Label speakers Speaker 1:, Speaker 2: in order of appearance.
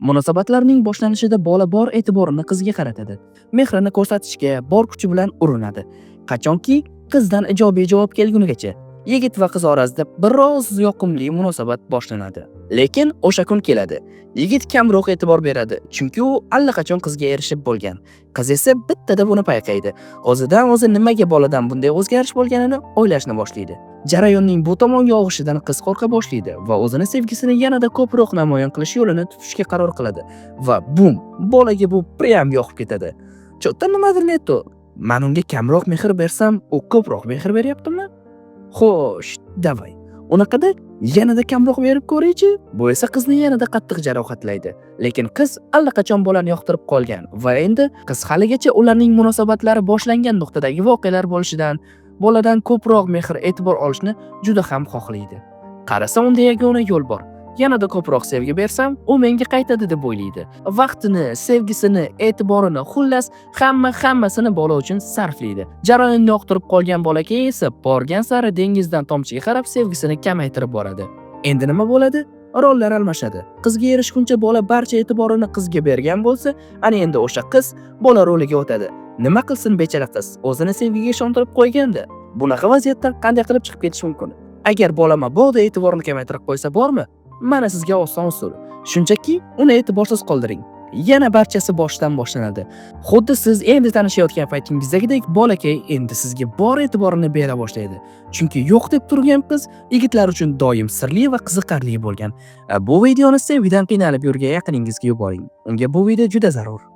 Speaker 1: Munosabatlarning boshlanishida bola bor e'tiborini qizga qaratadi. Mehrini ko'rsatishga bor kuchi bilan urinadi. Qachonki qizdan ijobiy javob kelgunigacha yigit va qiz orasida biroz yoqimli munosabat boshlanadi. Lekin o'sha kun keladi. Yigit kamroq e'tibor beradi, chunki u allaqachon qizga erishib bo'lgan. Qiz esa bittada buni payqaydi. O'zidan o'zi nimaga boladan bunday o'zgarish bo'lganini o'ylashni boshlaydi. Jarayonning bu tomonga og'ishidan qiz qo'rqa boshlaydi va o'zini sevgisini yanada ko'proq namoyon qilish yo'lini tutishga qaror qiladi va bum, bolaga bu прям yoqib ketadi. Чё-то nimadir не то. Man unga kamroq mehr bersam, u ko'proq mehr beryaptimi? Xo'sh, давай. Unaqada yanada kamroq berib ko'raychi. Bu esa qizni yanada qattiq jarohatlaydi. Lekin qiz allaqachon bolani yoqtirib qolgan va endi qiz haligacha ularning munosabatlari boshlangan nuqtadagi voqealar bo'lishidan boladan ko'proq mehr e'tibor olishni juda ham xohlaydi. Qarasa, unda yagona yo'l bor. Yanada ko'proq sevgi bersam, u menga qaytadi deb o'ylaydi. Vaqtini, sevgisini, e'tiborini, xullas, hamma hammasini bola uchun sarflaydi. Jarayonni yoqtirib qolgan bolakay esa borgan sari dengizdan tomchiga qarab sevgisini kamaytirib boradi. Endi nima bo'ladi? Rollar almashadi. Qizga erishguncha bola barcha e'tiborini qizga bergan bo'lsa, ana endi o'sha qiz bola roliga o'tadi. Nima qilsin bechara qiz? O'zini sevgiga ishontirib qo'ygandi. Bunaqa vaziyatdan qanday qilib chiqib ketish mumkin? Agar bola mabodo e'tiborini kamaytirib qo'ysa bormi? Mana sizga oson usul. Shunchaki uni e'tiborsiz qoldiring. Yana barchasi boshdan boshlanadi. Xuddi siz endi tanishayotgan paytingizdagidek bolakay endi sizga bor e'tiborini bera boshlaydi. Chunki yo'q deb turgan qiz yigitlar uchun doim sirli va qiziqarli bo'lgan. Bu videoni sevgidan qiynalib yurgan yaqiningizga yuboring. Unga bu video juda zarur.